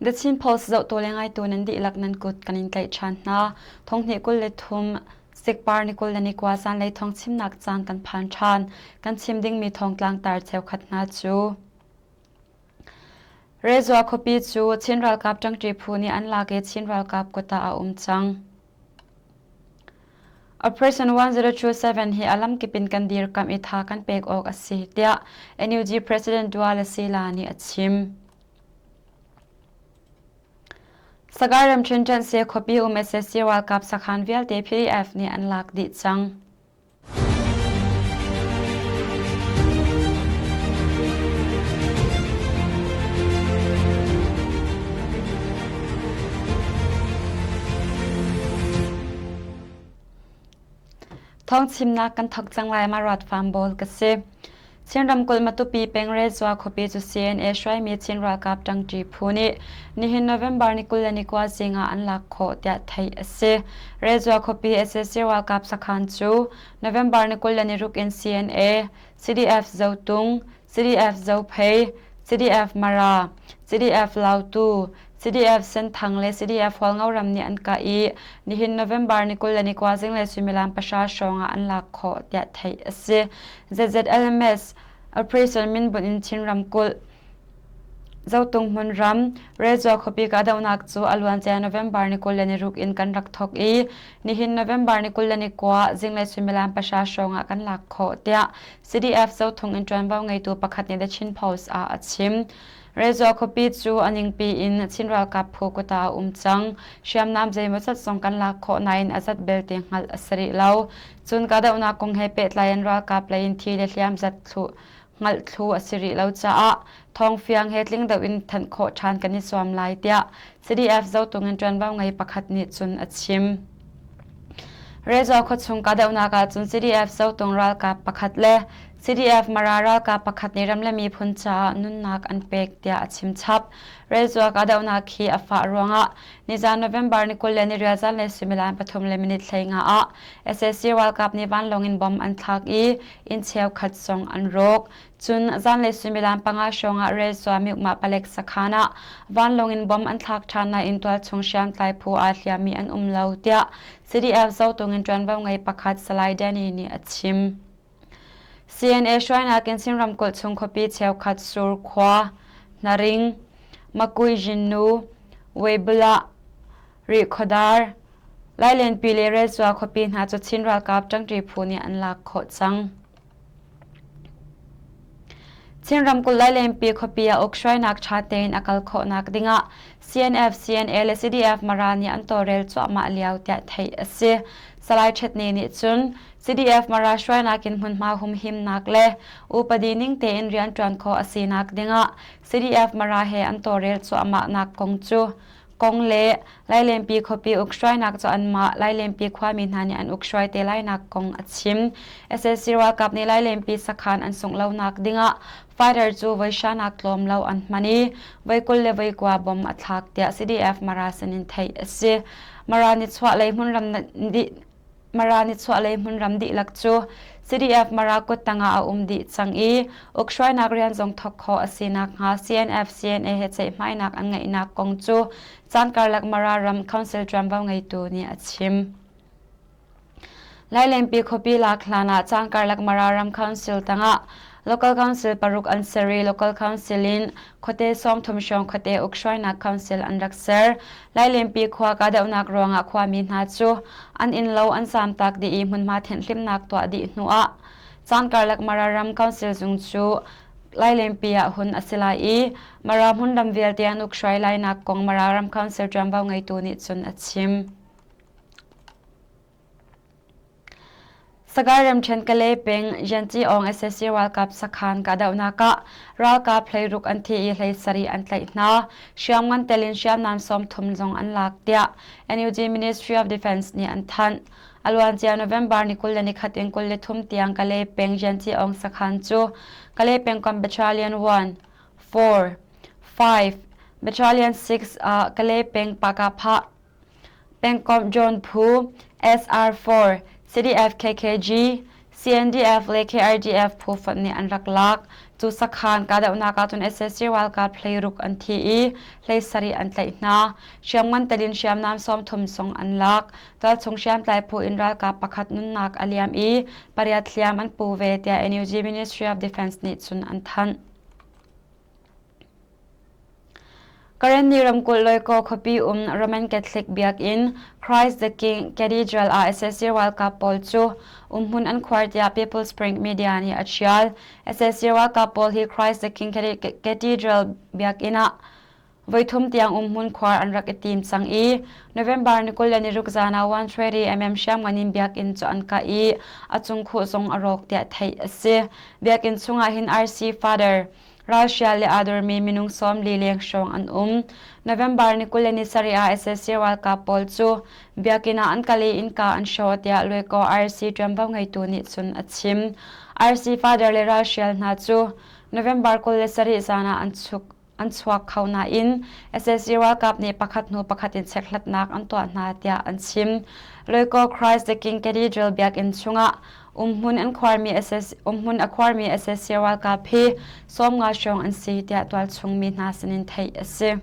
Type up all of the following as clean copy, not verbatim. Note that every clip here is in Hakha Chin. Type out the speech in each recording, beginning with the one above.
The Chin Post zohtu le ngaitu nan dihlak nan kut kan in tlaih ṭhan hna. Thonghnih 23 Sikpar ni 21 zanlei thawng chimnak caan kan phan ṭhan. Kan chim dingmi thawngtlang tar cheukhat hna cu Rezua khuapi cu Chin ralkap ṭangṭi phu nih an lak i Chin ralkap kut ah a um cang. Operation 1027 hi a lamkip in kan dirkamh i tha kan pek awk a si, tiah NUG President Dua Lasila nih a chim. Sagaing ramṭhen ṭanhse khuapi um sac ralkap sakhan vialte PDF nih an lak dih cang. Thawngchimnak kan thawk cang lai ma ruat farm bawl ka si. Chin ramkulh Matupi peng Rezua khuapi cu CNA hruaimi Chin ralkap ṭangṭi phu nih nihin November ni 21 zing ah an lak khawh tiah theih a si. Rezua khuapi sac ralkap sakhan cu November ni 26 in CNA, CDF Zotung, CDF Zophei, CDF Mara, CDF Lautu, CDF Senthang le CDF Hualngoram nih an kah i nihin November ni 21 zinglei suimilam pahra hrawng ah an lak khawh tiah theih a si. ZZLMS Operation minbunh in Chin ramkulh Zotung hmunram Rezua khuapi kahdohnak cu a luancia November ni 26 in kan rak thawk i nihin November ni 21 zinglei suimilam pahra hrawng ah kan lak khawh tiah CDF Zotung in ṭuanvo ngeitu pakhat nih The Chin Post ah a chim. Rezua khuapi cu a ningpi in Chin ralkap phu kut ah a um cang. Hriamnam zeimawzat zong kan lak khawh nain a zat belte hngalh a si rih lo. Cun kahdohnak kong he pehtlai in ralkap lei in thi le hliam zat thlu hngalh thlu a si rih lo caah thawngfiang he tling deuh in thanh khawh ṭhan kan i zuam lai tiah CDF Zotung in ṭuanvo ngei pakhat nih cun a chim. Rezua khuachung kahdohnak ah cun CDF Zotung ralkap pakhat le CDF Mara ralkap pakhat nih ram le miphun caah nunnak an pek tiah a chim chap. Rezua kahdohnak hi a fah ruangah nizan November ni 28 zanlei suimilam pathum le minute 15 ah sac ralkap nih vanlawng in bomb an thlak i inn cheukhat zong an rawk. Cun zanlei suimilam panga hrawng ah Rezua Myukmah palek sakhan ah vanlawng in bomb an thlak ṭhan nain tualchung hriamtlai phu aa hliammi an um lo tiah CDF Zotung in ṭuanvo ngei pakhat Salai Danny nih a chim. CNA hruainak in Chin ramkulh chung khuapi cheukhat Sur khua, Hnaring, Makui Jinnu, Weibula, Rihkhawdar, Lailenpi le Rezua khuapi hna cu Chin ralkap ṭangṭi phu nih an lak khawh cang. Chin ramkulh Lailenpi khuapi ah ukhruainak ṭha tein a kal khawhnak dingah CNF, CNA le CDF Mara nih an tawlrel cuahmah lio tiah theih a si. Salai Ṭhetni nih cun CDF Mara hruainak in hmunhma humhimnak le upadi ning tein rianṭuan khawh a sinak dingah CDF Mara he an tawlrel cuahmahnak kong cu kong le Lailenpi khuapi ukhruainak cu anmah Lailenpi khuami hna nih an ukhruai te lainak kong a chim. Sac ralkap nih Lailenpi sakhan an sungh lonak dingah fighter cu voi hranak tlawm lo an hman i voi 20 le voi 9 bom a thlak tiah CDF Mara sinin theih a si. Mara nichuahlei hmunram Mara nichuahlei hmunram dihlak cu CDF Mara kuttang ah a um dih cang i ukhruainak rian zong thawk khawh a si nakhnga CNF CNA he ceihmainak an ngeihnak kong cu caan karlak Mara ram council ṭuanvo ngeitu nih a chim. Lailenpi khuapi lak hlan ah caan karlak Mara ram council tangah Local Council paruk an ser i Local Council in khuate 30 hrawng khuate ukhruainak council an rak ser. Lailenpi khua kahdohnak ruangah khuami hna cu an innlo an zaamtak dih i hmunhma thenhhlimhnak tuah dih hnuah caan karlak Mara ram council zung cu Lailenpi ah hun a si lai i Mara hmunram vialte an ukhruai lainak kong Mara ram council ṭuanvo ngeitu nih cun a chim. Sagaing ramṭhen Kalay peng Yanci-awng sac ralkap sakhan kahdohnak ah ralkap 16 an thi i 17 an tlaih hna. Hriamngan tel in hriamnam 30 zong an lak tiah NUG Ministry of Defense nih an thanh. A luancia November ni 21 in 23 tiang Kalay peng Yanci-awng sakhan cu Kalay pengkomh Battalion 1, 4, 5, Battalion 6 ah Kalay peng Pakapha Pengkomh John Phu, SR4, CDF KKG, CNDF le KRDF phu fonh nih an rak lak. Cu sakhan kahdohnak ahcun sac ralkap 16 an thi i 17 an tlaih hna. Hriamngan telin hriamnam 30 zong an lak. Tualchung hriamtlai phu in ralkap pakhat nunnak a liam i pariat hliam an pu ve tiah NUG Ministry of Defense nih cun an thanh. Karenni ramkulh Loikaw khuapi um Roman Catholic Biakinn Christ the King Cathedral ah sac ralkap pawl cu umhmun an khuar tiah People's Spring Media nih a ṭhial. Sac ralkap pawl hi Christ the King Cathedral biakinn ah voithum tiang umhmun khuar an rak i tim cang i November ni 26 zan ah 130 mm hriamngan in biakinn cu an kah i a cungkhuh zong a rawk tiah theih a si. Biakinn chungah hin RC Father Ralhrial le aa dormi minung 40 leng hrawng an um. November ni 27 ah sac ralkap pawl cu biakinn ah an kal i innka an hrawh tiah Luaikaw RC ṭuanvo ngeitu nih cun a chim. RC father le ralhrial hna cu November 27 zan ah an chuk an chuak kho nain sac ralkap nih pakhat hnu pakhat in chekhlatnak an tuah hna tiah an chim. Loikaw Christ the King Cathedral biakinn chungah umhmun an khuarmi umhmun a khuarmi sac ralkap hi 50 hrawng an si tiah tualchung mi hna sinin theih a si.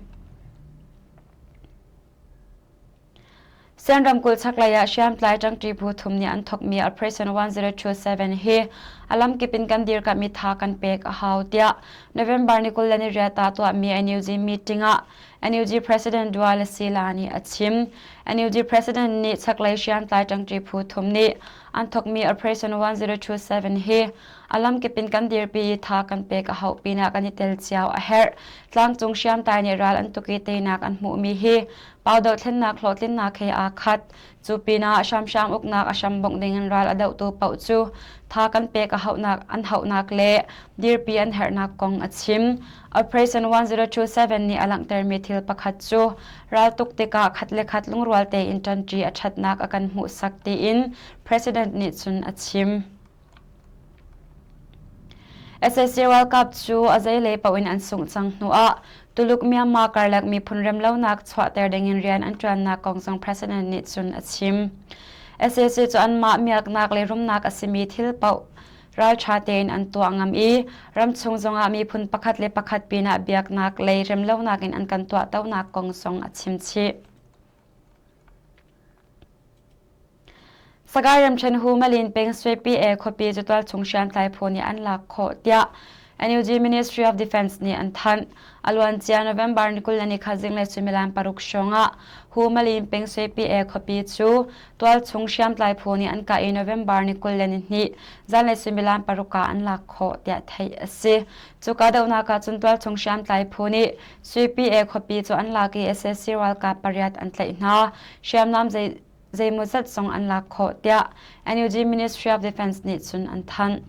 Sen ramkulh chaklei ah hriamtlai ṭangṭi phu thum nih an thawkmi Operation 1027 hi a lamkip in kan dirkamh i tha kan pek a hau tiah November ni 28 ah tuahmi NUG meeting ah NUG President Dua Lasila nih a chim. NUG President nih chaklei hriamtlai ṭangṭi phu thum nih an thawkmi Operation 1027 hi a lamkip in kan dirpi i tha kan pek a hauh pinah kan i tel cio a herh. Tlangcung hriamtlai nih ral an tuk i teinak an hmuhmi hi Pau dohthlennak hlawhtlinnak he aa khat. Cu pinah hramhram uknak a hram bongh dingin ral a dohtu paoh cu tha kan pek a hauhnak an hauhnak le dirpi an herhnak kong a chim. Operation 1027 nih a langhtermi thil pakhat cu raltuk tikah khat le khat lungrual tein ṭanṭi a ṭhatnak a kan hmuhsak tiin President nih cun a chim. Sac ralkap cu a zeilei paoh in an sungh cang hnuah Tuluk Myanmar karlak miphun remlonak chuahter dingin rian an ṭuannak kong zong President nih cun a chim. Sac cu anmah miaknak le rumnak a simi thil paoh ralṭha tein an tuah ngam i ramchung zongah miphun pakhat le pakhat pinah biaknak lei remlonak in an kan tuahtonak kong zong a chim chih. Sagaing ramṭhen Humalin peng Swepi khuapi cu tualchung hriamtlai phu nih an lak khawh tiah NUG Ministry of Defense nih an thanh. A luancia November ni 21 zinglei suimilam paruk hrawng ah Humalin peng Swepi khuapi cu tualchung hriamtlai phu nih an kah i November ni 22 zanlei suimilam paruk ah an lak khawh tiah theih a si. Cu kahdohnak ah cun tualchung hriamtlai phu nih Swepi khuapi cu an lak i sac ralkap pariat an tlaih hna. Hriamnam zei zeimawzat zong an lak khawh tiah NUG Ministry of Defense nih cun an thanh.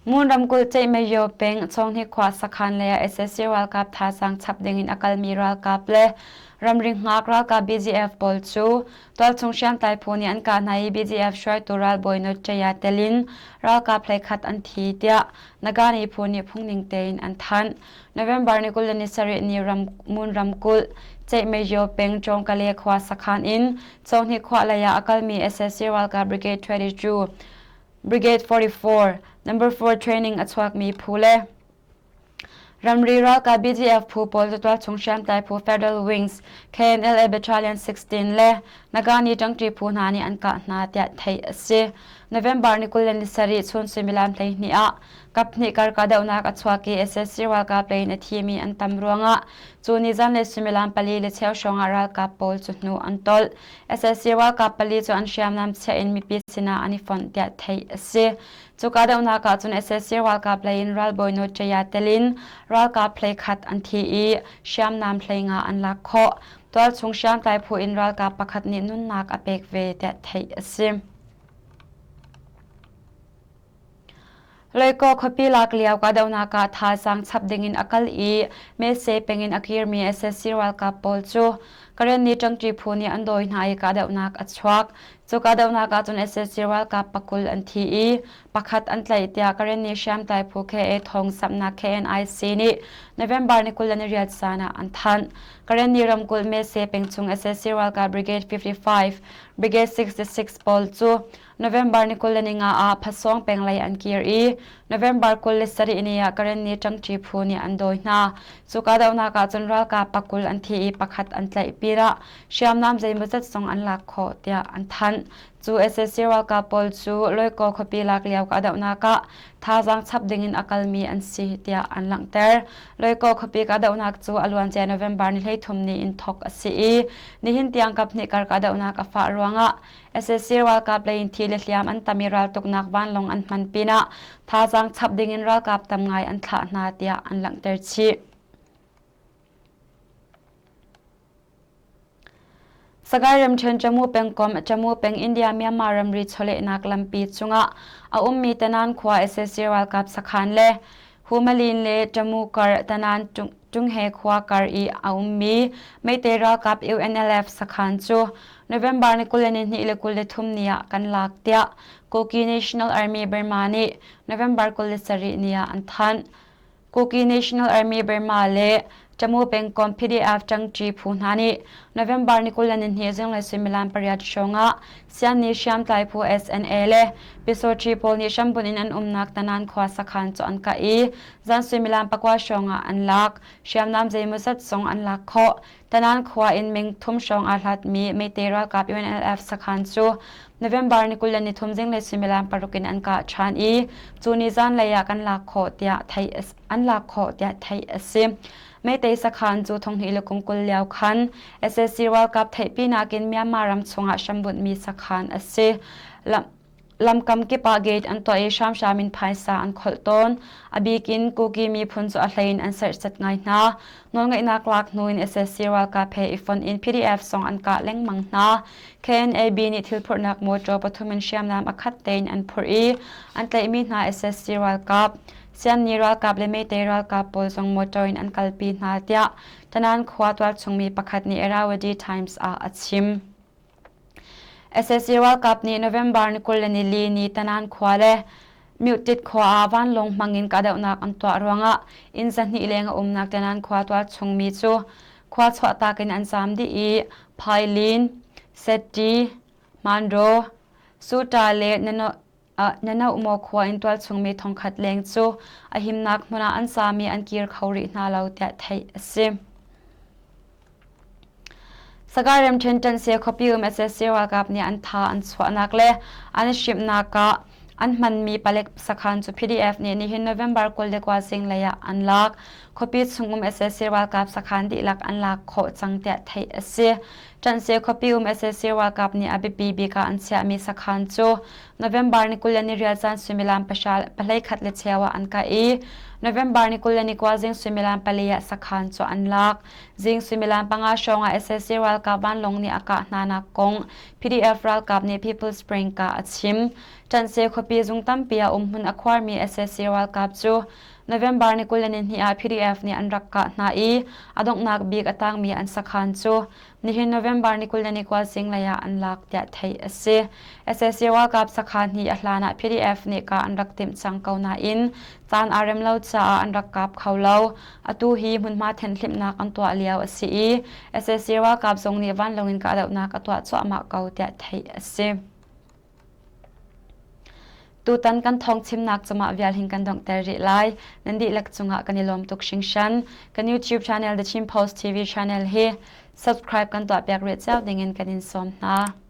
Ngun ramkulh Ceihmaiyo peng Chawnghni khua sakhan lei ah sac ralkap thazaang chap dingin a kalmi ralkap le ramri hngak ralkap BGF pawl cu tualchung hriamtlai phu nih an kah hna i BGF hruaitu ralbawi Nawcaya telin ralkap 11 an thi tiah Nagani phu nih phungning tein an thanh. November ni 27 ni ram Mun ramkulh Ceihmaiyo peng Cawngkale khua sakhan in Chawnghni khua lei ah a kalmi sac ralkap Brigade 22 Brigade 44 Number 4 training a chuakmi phu le ramri ralkap BGF phu pawl cu tualchung hriamtlai phu Federal Wings KNLA Battalion 16 le Nagani ṭangṭi phu hna nih an kah hna tiah theih a si. November ni 27 chun suimilam 12 ah kaphnih kar kahdohnak a chuak i sac ralkap lei in a thimi an tam ruangah cu ni zanlei suimilam pali le cheu hrawngah ralkap pawl cu hnu an tolh. Sac ralkap pali cu an hriamnam chiah in mipi sinah an i fonh tiah theih a si. Cu kahdohnak ah cun sac ralkap lei in ralbawi Nawcaya telin ralkap 11 an thi i hriamnam 15 an lak khawh. Tualchung hriamtlai phu in ralkap pakhat nih nunnak a pek ve tiah theih a si. Loikaw khuapi lak lio kahdohnak ah thazaang chap dingin a kal i Mese pengin a kirmi sac ralkap pawl cu Karenni ṭangṭi phu nih an dawi hna i kahdohnak a chuak. Cu kahdohnak ahcun sac ralkap pakul an thi i pakhat an tlaih tiah Karenni hriamtlai phu KA thawng samhnak KNIC nih November ni 28 zan ah an thanh. Karenni ramkulh Mese pengchung sac ralkap Brigade 55, Brigade 66 pawl cu November ni 25 ah Phasawng peng lei an kir i November 27 ni ah Karenni ṭangṭi phu nih an dawi hna. Cu kahdohnak ah cun ralkap pakul an thi i pakhat an tlaih pinah hriamnam zeimawzat zong an lak khawh tiah an thanh. Cu sac ralkap pawl cu Loikaw khuapi lak lio kahdohnak ah thazaang chap dingin a kalmi an si tiah an langhter. Loikaw khuapi kahdohnak cu a luancia November ni 13 ni in thawk a si i nihin tiang kaphnih kar kahdohnak a fah ruangah sac ralkap lei in thi le hliam an tam i raltuknak vanlawng an hman pinah thazaang chap dingin ralkap tam ngai an thlah hna tiah an langhter chih. Sagaing ramṭhen Jammu pengkomh Jammu peng India-Myanmar ramri chawlehnak lampi cungah a ummi Tanan khua sac ralkap sakhan le Humalin le Jammu kar Tanan Tunghe khua kar i a ummi Meitei ralkap UNLF sakhan cu November ni 22 le 23 ni ah kan lak tiah Kuki National Army Burma nih November 27 ni ah an thanh. Kuki National Army Burma le Tamu pengkomh PDF ṭangṭi phu hna nih November ni 22 zinglei suimilam pariat hrawng ah Sianni hriamtlai phu SNA le Pyusawṭhi pawl nih hrambunh in an umnak Tanan khua sakhan cu an kah i zan suimilam pakua hrawng ah an lak. Hriamnam zeimawzat zong an lak khawh. Tanan khua in meng thum hrawng aa hlatmi Meitei ralkap UNLF sakhan cu November ni 23 zinglei suimilam paruk in an kah ṭhan i cu ni zanlei ah kan lak khawh tiah theih an lak khawh tiah theih a si. Meitei sakhan cu thonghnih le kum 20 lio khan sac ralkap theihpinak in Myanmar ram chungah hrambunhmi sakhan a si. Lamkam kip ah gate an tuah i hramhram in phaisa an kholh tawn. A bik in Kuki miphun cu a hlei in an serhsat ngai hna. Nawlngeihnak lak hnu in sac ralkap he i fonh in PDF zong an kah lengmang hna. KNAB nih thilphurhnak mawṭaw pathum in hriamnam a khat tein an phurh i an tlaihmi hna sac ralkap, Siamni ralkap le Meitei ralkap pawl zong motor in an kalpi hna tiah Tanan khua tualchungmi pakhat nih Irrawaddy Times ah a chim. Sac ralkap nih November ni 24 ni Tanan khua le Myutit khua ah vanlawng hmangin kahdohnak an tuah ruangah inn 200 leng a umnak Tanan khua tualchungmi cu khua chuahtak in an zaam dih i Phailin, Setti, Mandaw, Suta le Nanohmaw khua in tualchungmi thongkhat leng cu a himnak hmun ah an sami an kir kho rih hna lo tiah theih a si. Sagaing ramṭhen ṭanhse khuapi um sac ralkap nih an tha an chuahnak le an hrimhnak ah an hmanmi palek sakhan cu PDF nih nihin November 29 zinglei ah an lak. Khuapi chung um sac ralkap sakhan dihlak an lak khawh cang tiah theih a si. Ṭanhse khuapi um sac ralkap nih a biapi bik ah an chiahmi sakhan cu November ni 28 zan suimilam pahleikhat le cheu ah an kah i November ni 29 zing suimilam pali ah sakhan cu an lak. Zing suimilam panga hrawng ah sac ralkap vanlawng nih a kah hnanak kong PDF ralkap nih People's Spring ka a chim. Ṭanhse khuapi zung tampi ah umhmun a khuarmi sac ralkap cu November ni 22 ah PDF nih an rak kah hna i a donghnak bik a tangmi an sakhan cu nihin November ni 29 zinglei ah an lak tiah theih a si. Sac ralkap sakhan hi a hlan ah PDF nih kah an rak timh cang ko nain caan aa rem lo caah an rak kap kho lo. Atu hi hmunhma thenhhlimhnak an tuah lio a si i sac ralkap zong nih vanlawng in kahdohnak a tuah cuahmah ko tiah theih a si. Tutan kan thawngchimnak cungah vial hin kan donghter rih lai. Nan dihlak cungah kan i lawm tuk hringhran. Kan YouTube channel The Chin Post TV channel hi subscribe kan tuahpiak rih cio dingin kan in sawm hna.